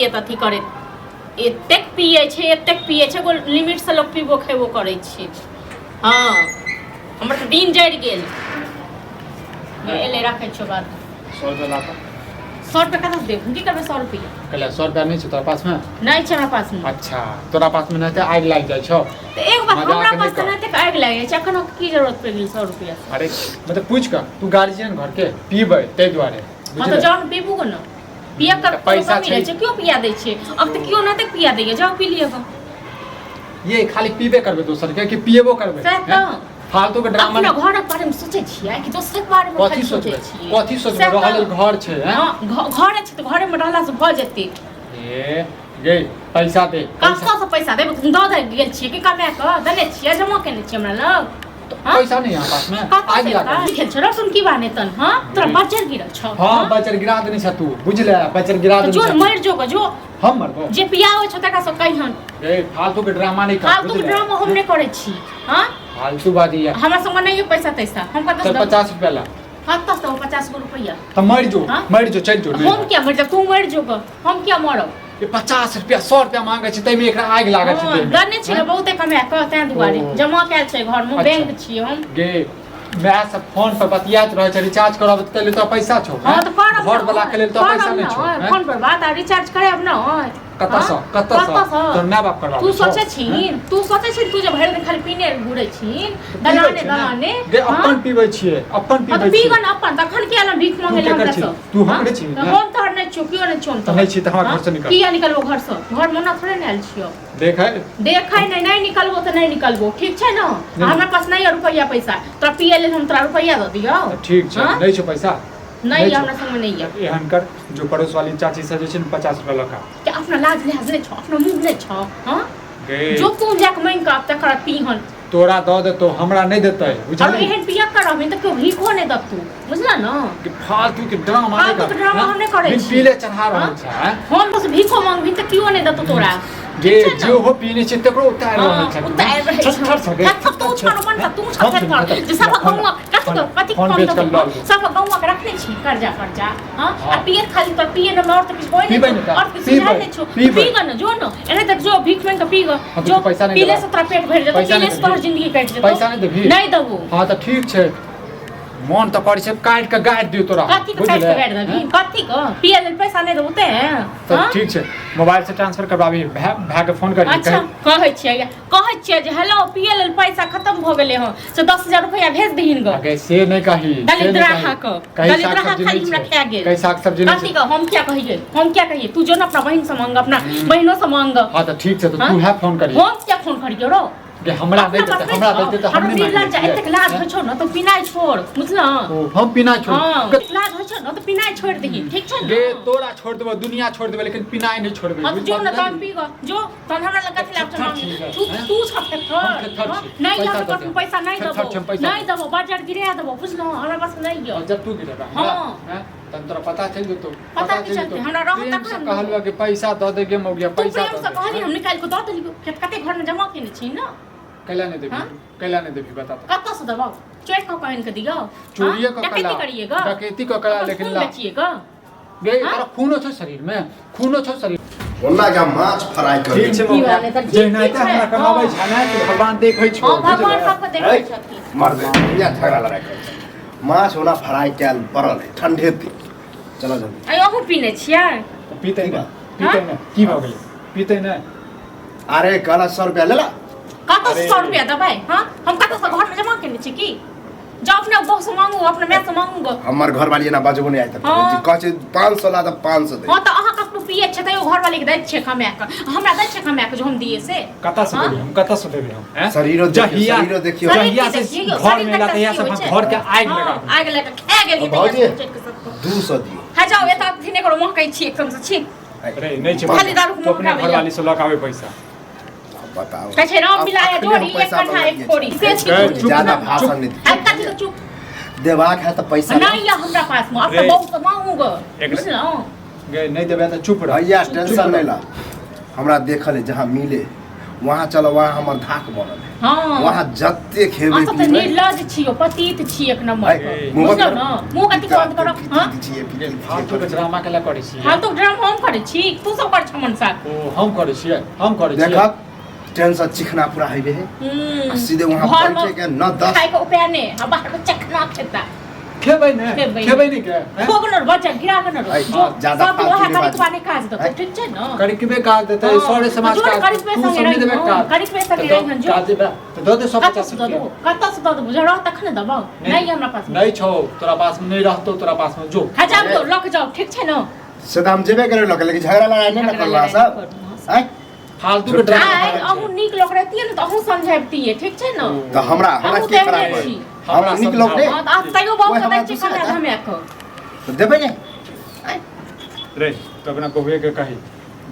अथी करैत एतेक पियै छै, एतेक पियै छै, एगो लिमिटसँ लोक पीबो खेबो करै छै। हँ, हमर तऽ दिन जरि गेल। एलै, राखै छियौ बात। 100 रुपया ला तऽ। 100 रुपया कतऽसँ देब? हम की करबै 100 रुपया? कहले 100 रुपया नहि छै तोरा पासमे? नहि छै हमरा पासमे। अच्छा, तोरा पासमे नहि तऽ आगि लागि जाइ छौ। तऽ एक बात, मजाक हमरा नहि पास तऽ कर। नहि तऽ आगि लागि जाइ छै, एखन की जरूरत पड़ि गेल 100 रुपया? अरे मतलब पूछि कऽ, तू गार्जियन घरके, पीबै ताहि दुआरे। हँ तऽ बुझले? जाउ ने, पीबू गो ने। पिया कर तऽ पैसा कमी रहै छै। छै, केओ पिया दै छै? अब तऽ केओ नहि तक पिया दैया, जाउ पी लिअ गो। ये खाली पीबे करबै दोसर के कि पिएबो करबै? सएह हैं? तऽ। फालतू के ड्रामा। अपना घरक बारेमे सोचै छियै कि दोसरक बारेमे? कथी खाली सोचै सोचबै? छियै। कथी सोचबै? सएह रहल तऽ। लेल घर छै, हैं? हँ, घरे छै तऽ घरेमे रहलासँ भऽ जेतै? ए गे, पैसा दे पैसा। कतऽसँ पैसा देब? दऽ दे गेल छियै कि कमा कऽ देने छियै, जमा केने छियै हमरा लग? हाँ? पैसा नहीं यहाँ पास में? कतऽ आगि से लागल। एतै? लिखल छौ रसुन की बाने तन? हाँ, तोरा बजर गिरल छौ? हाँ, बजर गिरा देने छ तू, बुझले? बजर गिरा तऽ देने जो छ। मरि जो ग, जो। हम मरबो? जे पियाबै छौ तकरा सब कहिहन। ए, फालतू के ड्रामा नहीं कर। फालतू के बुझले? ड्रामा हम नहि करै छी। हाँ, फालतू बाजी है। हमरा संग नहि पैसा तैसा, हम कतऽ चल से देब? 50 रुपया ला। कतऽ से 50 गो रुपैआ? तो मर जो। हाँ? मर जो, चल जो, नहीं। हम किया मरि जाब? तू मरि जो ग, हम किया मरब? ये 50 रुपया 100 रुपया मांगे छै ताहिमे एकरा आगि लागल छै हँ, देहमे। दने छै ने बहुते कमा कऽ, तें दुआरे ओ। जमा कयल छै घरमे। अच्छा। बैंक छियै हम। गे, माय सब फोन पर बतियाइत रहै छै, रिचार्ज करब तऽ लेल तो पैसा छौ? हँ तऽ करब। घर वाला के लेल तो करब पैसा नहि ने, छौ, हैं? फोन पर बात आ रिचार्ज करायब ने। कतऽसँ? हँ? कतऽसँ? कतऽसँ? तोहर माय बाप करबाबै तू छौ? सोचै छी, तू सोचै छी, तू जे भरि दिन खाली पीने घुरै छी पीबै दलाने छियै ने? दलाने। गे, हँ? अपन पीबै छियै, अपन हँ पीबै तऽ पी छियै। गऽ ने अपन, तखन किया ने भीख मांगे तू हमरा केकर छी? सब? तू हमरे छी तऽ ने? हम तोहर नहि छियौ, केओ नहि छियौ हम तऽ नहि छी तऽ हमरा हँ? घरसँ निकल। किया निकलबो घरसँ? घर मोना थोड़े ने आयल छियौ। देख है। देखै नहि, नहि निकलबो तऽ नहि निकलबो, ठीक छै ने? नहि। हमरा पास नहि यऽ रुपैआ पैसा, तोरा पियै लेल हम तोरा रुपैआ दऽ दियौ? तऽ ठीक छै। हँ? नहि छौ पैसा? नहि नहि यऽ छौ। हमरा संगमे नहि यऽ। एहन कर, जो पड़ोस वाली चाची से जे छै ने 50 रुपया लऽ कऽ आ। कि अपना लाज लिहाज नहि छौ, अपना मुँह नहि छौ? हँ, गे, जो तू जाके मांगि कऽ आब तकर पीहन। तोरा दऽ देतौ, हमरा नहि देतै, और बुझली? एहन पिया करबही तऽ केओ भीखो नहि देतौ, बुझल ने? कि फालतू के ड्रामा नहि फालतू के कर, ड्रामा हाँ? हम नहि करै बिन छी। पीले चढ़ा रहल हाँ? छै, हैं? हम बस भीखो मांगबही तऽ केओ नहि देतौ तोरा। जे ठीक छै ने? जे हो पीने छै तकरो उतारि रहल हाँ, छै। उतारि रहल छै। थर थर थर तू छड़ मन तऽ तू छड़ थर थर जे सब गौवा कथी के कथी फोन फोन बेच कऽ लऽ देबो? सब गौवा के रखने छी कर्जा कर्जा। हाँ, आ हाँ। पिए खाली तो पिए न, और तो किछु होय पीबै नहि ने छौ, तऽ, और किछु पीबै, सुझाय नहि छौ। पीबै। पी ग न, जो न एने तक जो, भीख मांगि कऽ पी ग। हाँ, जो तऽ पैसा नहि पीले देबा। से तोरा पेट भरि जेतौ, पैसा पीले नहि से तोहर देबही। जिंदगी कटि जेतौ। पैसा नहि देबही? नहि देबो। हाँ तऽ ठीक छै, मन तऽ करै छै काटि कऽ गाड़ि दियौ तोरा। कथी के काटि बुझले? के गाड़ि देबही? कथी के? पिए लेल पैसा नहि देबो तें? तऽ हाँ? ठीक छै, मोबाइल से ट्रांसफर करबाबी, भाय भाय के फोन करी। अच्छा, कहै छियै, कहै छियै जे हेलो, पिए लेल पैसा खत्म भऽ गेलै हँ, से 10,000 रुपैआ भेज दहीन ग। अगे से नहि कही, से नहि दलिद्राहा कही। के कही साग दलिद्राहा सब्जी खाली नहि हमरा छै। खा गेल। कही साग सब्जी नहि कथी छै। के हम क्या कहिए, हम क्या कहिए? तू जो न अपना बहिन से मांग, अपना बहिनो से मांग। हाँ तऽ ठीक छै, तऽ हाँ? तू है फोन करी। हम क्या फोन करियो रो? जे हमरा अपना नहि देतै, पास नहि हमरा छौ। देतै तऽ हम हमरा नहि निर्लज्ज मांगै एतेक लाज होइ छौ ने तऽ पिनाइ छोड़, बुझलह? ओ, हम पिनाइ छोड़? हाँ, लाज होइ छौ ने तऽ पिनाइ छोड़ि दही, ठीक छै ने? गे, तोरा छोड़ देबो, दुनिया छोड़ देबो, लेकिन पिनाइ नहि छोड़बै। हाँ तऽ जो ने बुझलही? तहन पी गऽ, जो तहन। हमरा लग कथी लाभ थेथर छी तू? हैं? तू छ थेथर। हम थेथर हाँ? छी। नहि पैसा हमरा दऽ पास दे। पैसा नहि थेथर देबो। छी हम, पैसा नहि देबो, बाजार गिरा देबो, बुझलहो? हमरा पास नहि यऽ। जब तू गिरेबा हमरा, हाँ। हैं? तहन तोरा पता चलि जेतौ। पता की चलि चलतै? जेतौ। हमरा रहत प्रेम से तखन ने। कहलुआ कि पैसा दऽ दे गे मौगिया, तू पैसा प्रेम दऽ से दे। कहली, हम निकालि कऽ दऽ देलियौ। कते घरमे जमा केने छी ने। कैला नहि देबही? हाँ? कैला नहि देबही, बता तऽ। कतऽ से देबौ? चोरि कऽ कऽ आनि कऽ दियौ? चोरिये कऽ डकैती कला करिएगा? डकैती कऽ कला, लेकिन ला। बेचिएगा? गे, हाँ? तोरा खूनो छौ शरीर में, खूनो छौ शरीर। ओना के माछ फ्राई कर। ठीक छै की मौगिया, बात है, तऽ ठीक जेनाहिते छै, हमरा कमाबै हाँ। छै ने, से भगवान देखै छौ। हँ, भगवान बुझले? सबके देखै छथिन। मर दे दुनिया झगड़ा लड़ाई कर। माछ ओना फ्राई कैल पड़ल है, ठंडे थी, चलो जल्दी। आइ अहूँ पीने छियै? पीतै ने, पीतै ने, की भऽ गेलै? पीतै ने। अरे कहला 100 रुपया लेला। कतऽ अरे। 100 रुपया देबै? हँ, हम कतऽ से घरमे जमा केने छी की? जाउ अपना बहू से मांगू, अपना माय से मांगू गो। हमर घर वाली एना बजबो नहीं आइ तक। हाँ। कहै छै 500 ला तऽ 500 दे। हँ तऽ अहाँ कतबो पियै छियै तैयो घरवाली के दैत छियै कमा कऽ, हमरा दै छियै कमा कऽ जे हम दियै से? कतऽ से हाँ? देबै हम? कतऽ से देबै हम, हैं? शरीरो देखियौ, जहिया शरीरो देखियौ। शरीर जहिया की से देखियौ, घर शरीर में एला तक तहिया से की हम होइ छै? घर के आगि हाँ, लगा देबै। आगि लगा खा गेलियै भौजी। तहिया से चलि कऽ सबको। 200 दियौ। हाँ जाउ, एतऽ अथी नहि करू, महकै छी एकदम से छी। अरे नहि छै। खाली दारू के तू अपने महकाबै घरवाली से लऽ के आबै पैसा। बताओ। कहै छै राम अब मिलाया अखने हम जोड़ी, एक पैसा कन्हा एक मंगलियै फोड़ी छै। से छी। गए, तू चुप ज्यादा ना, भाषण चुप। नहीं आब कथी के चुप? देबाक है तऽ पैसा नहीं या हमरा पास में, अपना रे। बहू से मांगू गो। एक- बुझलहुँ? गए, नहि देबै तऽ चुप रह। भैया, टेंशन नहीं ला, हमरा देखल है जहाँ मिले वहाँ चलो, वहाँ हमर धाक बनल है। हँ। वहाँ जते खेबै अहाँ सब तऽ पीबै। निर्लज छियो, पतित छी एक नंबर ऐ, के। मुँह बंद बुझलौ करू। न? मुँह कथी बंद करब? हँ? छियै, पीते छियै, फालतू के ड्रामा केला करै छियै? फालतू ड्रामा हम करै छी, तू सब कर छमन साथ। ओ हम करै छियै, हम करै छियै। देखब टेंशन चिकना पूरा हेबे है। आ सीधे वहाँ घरमे बैठे के न 10 खाय के उपाय नहि, आ बाहर में चखना खेता। खेबै ने, खेबै। खेबै ने के हैं? खोग न बच्चा गिरा के न ऐ, जो ज्यादा सब फालतू वहाँ नहि करिकबा बाजू। नहि काज देतौ, ऐ। ठीक छै न? करिकबे काज देतै, हँ, सरे समाज जो काज करिकबे तू संगे सब नहि देबै रही, काज। हँ, करिकबे संगे तऽ दऽ- रही, जो। काज देबै, तऽ दऽ दे 150 कतऽ से दऽ रुपया। देबो? कतऽ से दऽ देबो? जब रह तखने देबौ। नहि हमरा पास। नहि छौ तोरा पास में, नहि रहतौ तोरा पास में, जो। हजार दो लऽ के जाओ, ठीक छै न? से तऽ हम जेबे करे लऽ के, लेकिन झगड़ा लड़ाइ नहि ने झगड़ा करलहुँ लड़ाइ सब। नहि करू। आँय? फालतू के ड्रामा आइ करै छै। अहूँ नीक लोक रहितियै ने तऽ अहूँ समझैबतियै, ठीक छै ने? तऽ हमरा हमरा हमहूँ की तऽ खराब एहने है? छी। हमरा हम नीक लोक समझाउ। नहि। हँ, तऽ आब तैयो बहुत ओहि हमरा दै छी दूसरा कन्या था। धमाए कऽ। तऽ देबै ने। रे तो अपना बहुए के कही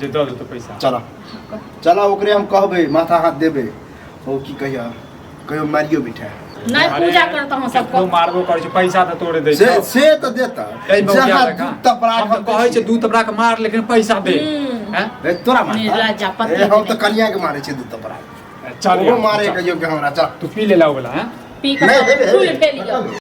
जे दऽ देतो पैसा। चल चल, ओकरे हम कहबै, माथा हाथ देबै। ओ की कहिया कहियो मारियो बिठा। नहि अरे, पूजा करत अहाँ सबके। ककरो मारबो करै छै, पैसा तऽ तोरे दै से छौ। से तऽ देता। एहि बौआ जहाँ देखा। दू तपड़ा हम तऽ कहै छै दू तपड़ा के मार, लेकिन पैसा दे। हम्म। हैं? ए, तोरा मारता? निर्लज्जा, पति ए, हम तऽ नहि। कनिया के मारै छियै दू तपड़ा। चल ओहो यार, मारे चल। कहियो के हमरा, चल। तू पी ले ला वाला हैं। पी कऽ नहि, सब हेबे, फूल हेबे। भेल यऽ।